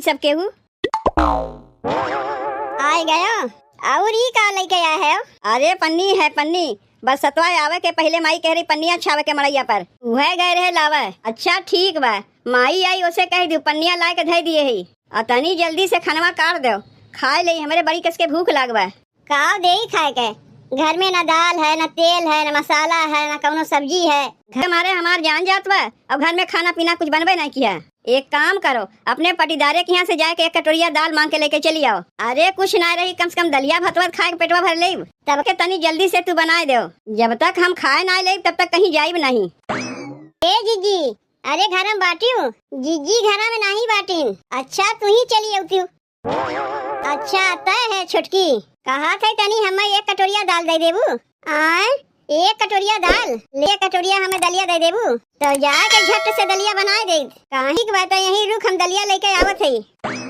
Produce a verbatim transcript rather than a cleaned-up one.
सब केहू आइ गयो। और ई का लइके आए हो? अरे पन्नी है, पन्नी। बरसतवा आवे के पहिले माई कह रही पन्निया छावे के मड़ैया पर। उहे गए रहे लावे। अच्छा ठीक बा, माई आई ओसे कह दियो पन्निया लाए के धइ दिए ही। आ तनी जल्दी से खनवा काट दो, खाए ले, हमरे बड़ी कस के भूख लाग बा। का देई खाए के? घर में ना दाल है, ना तेल है, ना मसाला है, ना कौनो सब्जी है। घर मारे हमार जान जात बा, अब घर में खाना पीना कुछ बनबे नहीं किया। एक काम करो, अपने पटीदारे के यहाँ से जाए के एक कटोरिया दाल मांग के लेके चली आओ। अरे कुछ ना रही, कम से कम दलिया भतवा खाए के पेटवा भर लेब। तब के तनी जल्दी से तू बनाए दो। जब तक हम खाए ना लेब तब तक कहीं जाइब नहीं। ए जीजी, अरे घर में बाटियो? जीजी घरा में नहीं बाटिन। अच्छा तू ही चली अउतियो। अच्छा तय है छोटकी, कहा थे तनी हमें एक कटोरिया दाल दे देबू। आय, एक कटोरिया दाल ले, एक कटोरिया हमें दलिया दे देबू। तो जाके झट से दलिया बनाए दे। काहे के बात है, यही रुक, हम दलिया लेके आवत है।